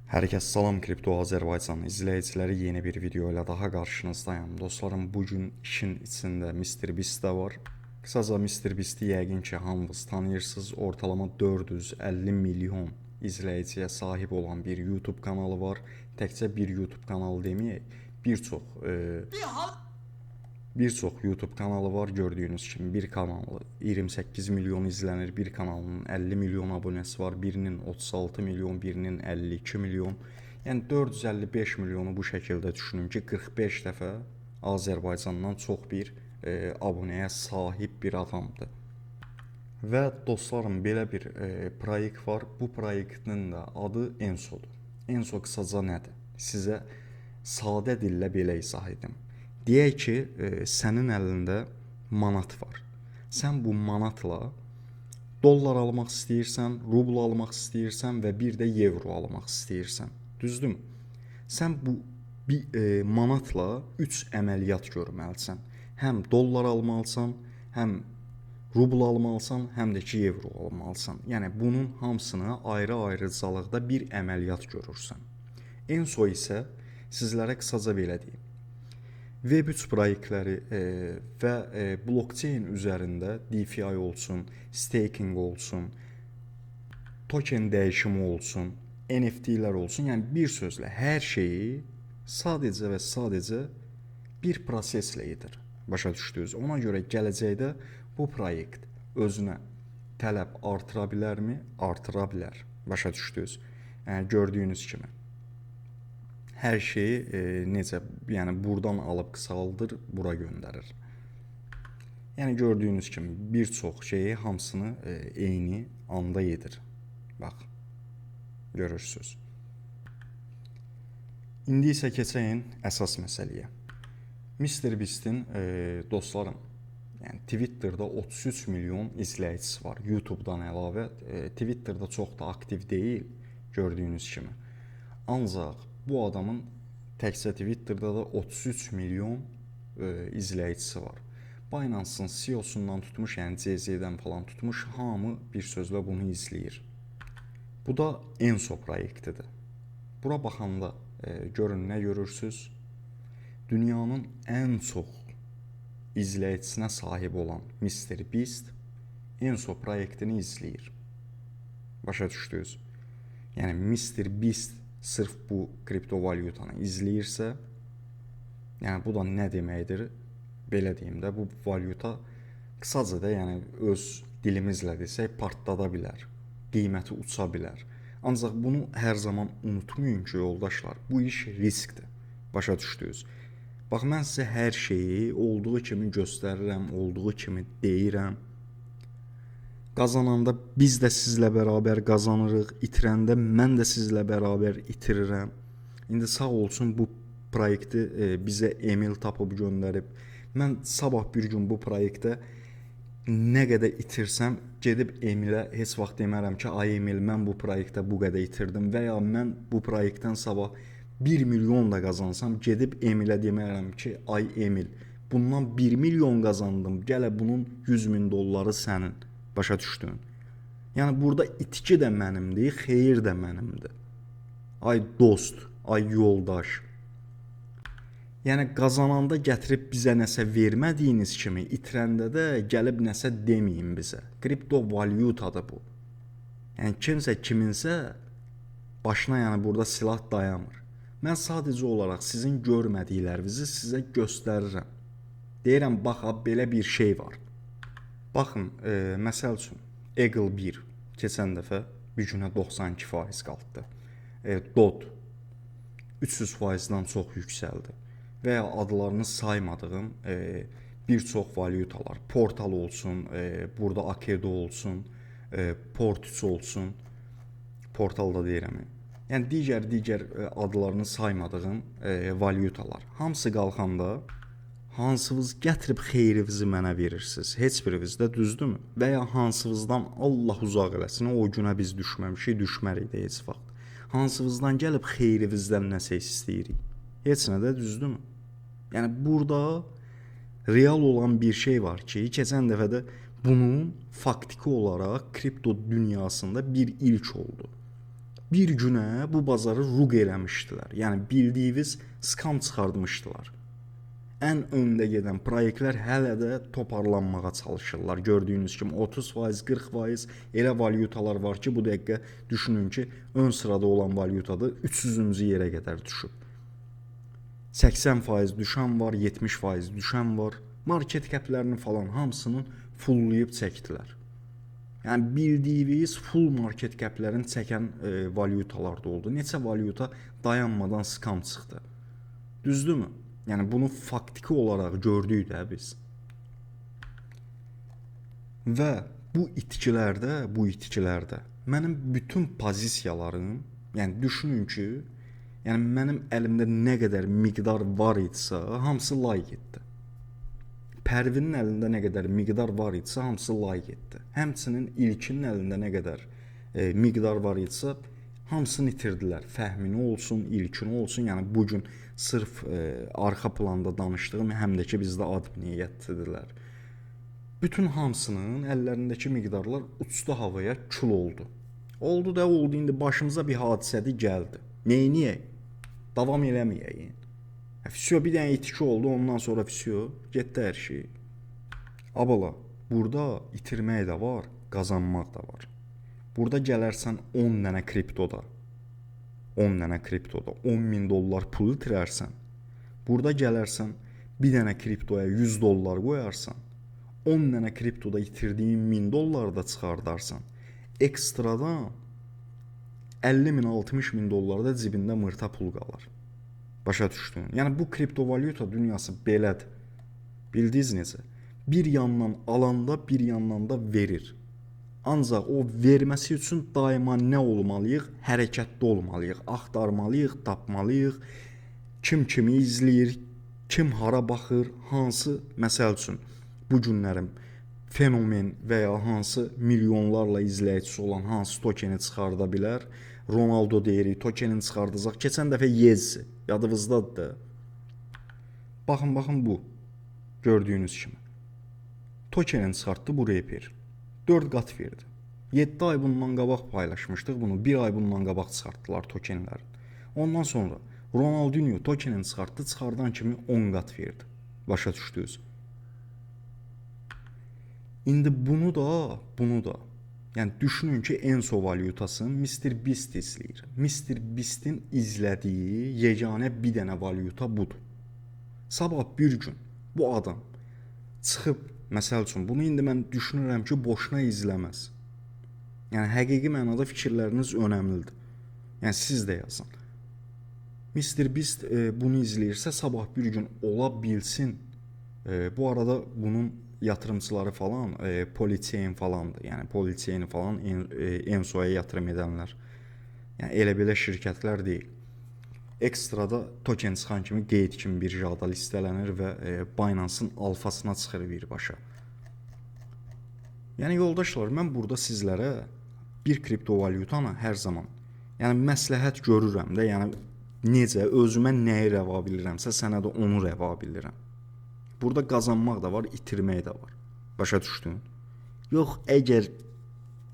Hər kəs salam Kripto Azərbaycan izləyiciləri, yeni bir video ilə daha qarşınızdayam. Dostlarım, bu gün işin içində Mr. Beast də var. Qısaca Mr. Beast-i yəqin ki hamınız tanıyırsınız. Ortalama 450 milyon izləyiciyə sahib olan bir YouTube kanalı var. Təkcə bir YouTube kanalı deməyək, bir çox YouTube kanalı var, gördüyünüz kimi bir kanalı 28 milyon izlənir, bir kanalının 50 milyon abunəsi var, birinin 36 milyon, birinin 52 milyon. Yəni 455 milyonu bu şəkildə düşünün ki, 45 dəfə Azərbaycandan çox bir abunəyə sahib bir adamdır. Və dostlarım, belə bir proyekt var. Bu proyektin də adı Ensodur. Enso qısaca nədir? Sizə sadə dillə belə izah edim. Deyək ki, sənin əlində manat var. Sən bu manatla dollar almaq istəyirsən, rubl almaq istəyirsən və bir də evro almaq istəyirsən. Düzdürmü? Sən bu bir manatla 3 əməliyyat görməlisən. Həm dollar almalısan, həm rubl almalısan, həm də ki evro almalısan. Yəni bunun hamısını ayrı-ayrıcalıqda bir əməliyyat görürsən. Enso isə sizlərə qısaca belə deyim. Web3 proyektləri və blockchain üzərində DeFi olsun, staking olsun, token dəyişimi olsun, NFT-lər olsun, yəni bir sözlə hər şeyi sadəcə və sadəcə bir proseslə edir. Başa düşdünüz? Ona görə gələcəkdə bu proyekt özünə tələb artıra bilərmi? Artıra bilər. Başa düşdünüz? Yəni gördüyünüz kimi hər şeyi necə, yəni burdan alıb qısaldır, bura göndərir. Yəni gördüyünüz kimi bir çox şeyi hamısını eyni anda edir. Bax. Görürsüz. İndi isə keçəyin əsas məsələyə. Mr. Beast-in dostlarım, yəni Twitterdə 33 milyon izləyicisi var. YouTube-dan əlavə Twitterdə çox da aktiv deyil, gördüyünüz kimi. Ancaq bu adamın təkcə Twitterdə da 33 milyon izləyicisi var. Binance-ın CEO-sundan tutmuş, yəni CZ-dən falan tutmuş, hamı bir sözlə bunu izləyir. Bu da Enso proyektidir. Bura baxanda görün nə görürsüz? Dünyanın ən çox izləyicisinə sahib olan Mr. Beast Enso proyektini izləyir. Başa düşdünüz? Yəni Mr. Beast sırf bu kriptovalyutanı izləyirsə, yəni bu da nə deməkdir? Belə deyim də, bu valyuta qısaca da, yəni öz dilimizlə desək, partlada bilər. Qiyməti uça bilər. Ancaq bunu hər zaman unutmayın ki, yoldaşlar, bu iş riskdir. Başa düşdünüz? Bax, mən sizə hər şeyi olduğu kimi göstərirəm, olduğu kimi deyirəm. Qazananda biz də sizlə bərabər qazanırıq, itirəndə mən də sizlə bərabər itirirəm. İndi sağ olsun bu proyekti bizə Emil tapıb göndərib. Mən sabah bir gün bu proyektə nə qədər itirsəm, gedib Emilə heç vaxt demərəm ki, ay Emil, mən bu proyektə bu qədər itirdim və ya mən bu proyektdən sabah 1 milyon da qazansam, gedib Emilə demərəm ki, ay Emil, bundan 1 milyon qazandım, gələ bunun 100 min dolları sənin. Başa düşdün? Yəni burada itki də mənimdir, xeyir də mənimdir. Ay dost, ay yoldaş. Yəni qazananda gətirib bizə nəsə vermədiyiniz kimi, itirəndə də gəlib nəsə deməyin bizə. Kriptovalyutadır bu. Yəni kimsə kiminsə başına, yəni burada silah dayamır. Mən sadəcə olaraq sizin görmədiklərinizi sizə göstərirəm. Deyirəm, bax, ha, belə bir şey var. Baxın, məsəl üçün Eagle 1 keçən dəfə bir günə 92% qalxdı. DOT 300%-dan çox yüksəldi. Və ya adlarını saymadığım bir çox valyutalar, Portal olsun, burada Akedo olsun, Port 3 olsun, Portal da deyirəm. Yəni digər adlarını saymadığım valyutalar hamısı qalxanda hansınız gətirib xeyrinizi mənə verirsiniz? Heç biriniz də, düzdürmü? Və ya hansınızdan, Allah uzaq eləsin, o günə biz düşməmişik, düşmərik də heç vaxt. Hansınızdan gəlib xeyrinizdən nəsə istəyirik? Heç nə də, düzdürmü? Yəni burada real olan bir şey var ki, keçən dəfə də bunun faktiki olaraq kripto dünyasında bir ilk oldu. Bir günə bu bazarı ruq eləmişdilər. Yəni bildiyiniz skam çıxartmışdılar. Ən öndə gedən proyektlər hələ də toparlanmağa çalışırlar. Gördüyünüz kimi 30%, 40% elə valyutalar var ki, bu dəqiqə düşünün ki, ön sırada olan valyutadır, 300-cü yerə qədər düşüb. 80% düşən var, 70% düşən var. Market cap'lərini falan hamısının fulllayıb çəkdilər. Yəni bildiyiniz full market cap'lərin çəkən valyutalar da oldu. Neçə valyuta dayanmadan skam çıxdı. Düzdürmü? Yəni bunu faktiki olaraq gördük də biz. Və bu itkilərdə mənim bütün pozisiyalarım, yəni düşünün ki, yəni mənim əlimdə nə qədər miqdar var idisə, hamısı like etdi. Pərvinin əlində nə qədər miqdar var idisə, hamısı like etdi. Həmçinin İlkinin əlində nə qədər miqdar var idisə, hamısını itirdilər. Fəhmini olsun, İlkini olsun. Yəni bu gün sırf arxa planda danışdığım, həm də ki bizdə admin heyətidilər. Bütün hamısının əllərindəki miqdarlar uçdu havaya, kül oldu. Oldu da oldu, indi başımıza bir hadisədir gəldi. Neyniyək? Davam eləməyək. Fisiyo bir dənə itki oldu, ondan sonra fisiyo getdi hər şey. Abala, burada itirmək də var, qazanmaq da var. Burada gələrsən 10 dənə kriptoda, 10 dənə kriptoda 10 min dollar pul itirərsən. Burada gələrsən bir dənə kriptoya 100 dollar qoyarsan, 10 dənə kriptoda itirdiyin 1000 dollar da çıxardarsan. Ekstradan 50 min, 60 min dollar da cibində mırta pul qalar. Başa düşdün? Yəni bu kriptovalyuta dünyası belədir. Bildiniz necə? Bir yandan alanda, bir yandan da verir. Ancaq o verməsi üçün daima nə olmalıyıq? Hərəkətdə olmalıyıq, axtarmalıyıq, tapmalıyıq. Kim kimi izləyir, kim hara baxır, hansı, məsəl üçün, bu günlərim fenomen və ya hansı milyonlarla izləyicisi olan hansı tokeni çıxarda bilər? Ronaldo deyirik, tokenini çıxardacaq. Keçən dəfə Yezzi, yadınızdadır da. Baxın, baxın bu. Gördüyünüz kimi. Tokenini çıxartdı bu reper. 4 qat verdi. 7 ay bundan qabaq paylaşmışdıq bunu. 1 ay bundan qabaq çıxartdılar tokenlərini. Ondan sonra Ronaldinho tokenini çıxartdı, çıxardan kimi 10 qat verdi. Başa düşdünüz? İndi bunu da. Yəni düşünün ki, Enso valyutasını Mr. Beast izləyir. Mr. Beast'in izlədiyi yeganə bir dənə valyuta budur. Sabah bir gün bu adam çıxıb, məsəl üçün, bunu indi mən düşünürəm ki, boşuna izləməz. Yəni həqiqi mənada fikirləriniz önəmlidir. Yəni siz də yazın. Mr. Beast bunu izləyirsə, sabah bir gün ola bilsin. Bu arada bunun yatırımçıları falan Polychain falandır. Yəni Polychain falan Enso'ya yatırım edənlər. Yəni elə belə şirkətlər deyil. Ekstrada token çıxan kimi qeyd kimi birjada listələnir və Binance-ın alfasına çıxır birbaşa. Yəni yoldaşlar, mən burada sizlərə bir kriptovalyutanı hər zaman, yəni məsləhət görürəm də, yəni necə özümə nəyi rəva bilirəmsə, sənə də onu rəva bilirəm. Burada qazanmaq da var, itirmək də var. Başa düşdün? Yox, əgər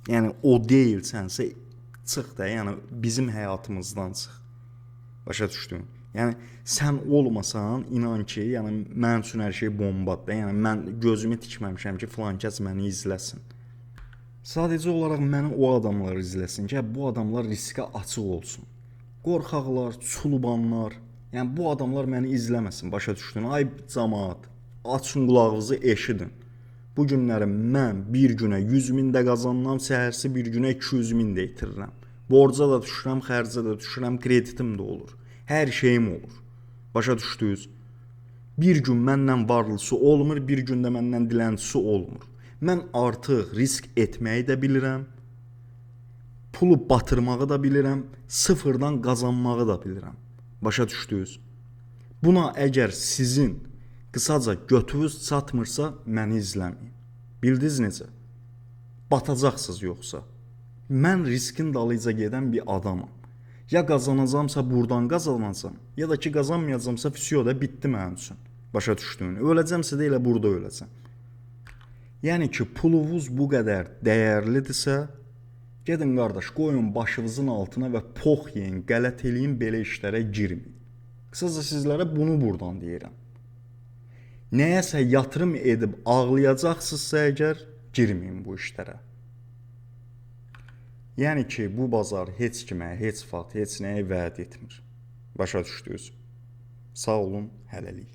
yəni o deyilsənsə, çıx da, yəni bizim həyatımızdan çıx. Başa düşdün? Yəni sən olmasan, inan ki, yəni mənim üçün hər şey bombadır da. Yəni mən gözümü tikməmişəm ki, filan kəs məni izləsin. Sadəcə olaraq məni o adamlar izləsin ki, bu adamlar riskə açıq olsun. Qorxaqlar, çulubanlar, yəni bu adamlar məni izləməsin. Başa düşdün? Ay camaat, açın qulağınızı, eşidin. Bu günləri mən bir günə 100 min də qazanıram, səhərsi bir günə 200 min də itirirəm. Borca da düşürəm, xərcə də düşürəm, kreditim də olur. Hər şeyim olur. Başa düşdünüz? Bir gün məndən varlısı olmur, bir gün də məndən diləncisi olmur. Mən artıq risk etməyi də bilirəm, pulu batırmağı da bilirəm, sıfırdan qazanmağı da bilirəm. Başa düşdünüz? Buna əgər sizin qısaca götünüz çatmırsa, məni izləməyin. Bildiniz necə? Batacaqsınız yoxsa. Mən riskin dalıyca gedən bir adamam. Ya qazanacamsa buradan qazanacam, ya da ki qazanmayacamsa fisiyo da bitdi mənim üçün. Başa düşdün? Öləcəmsə də elə burada öləcəm. Yəni ki, pulunuz bu qədər dəyərlidirsə, Gedin qardaş, qoyun başınızın altına və pox yeyin, qələt eləyin, belə işlərə girməyin. Qısaca sizlərə bunu burdan deyirəm. Nəyəsə yatırım edib ağlayacaqsınızsa əgər, girməyin bu işlərə. Yəni ki, bu bazar heç kimə, heç vaxt, heç nəyə vəd etmir. Başa düşdünüz? Sağ olun, hələlik.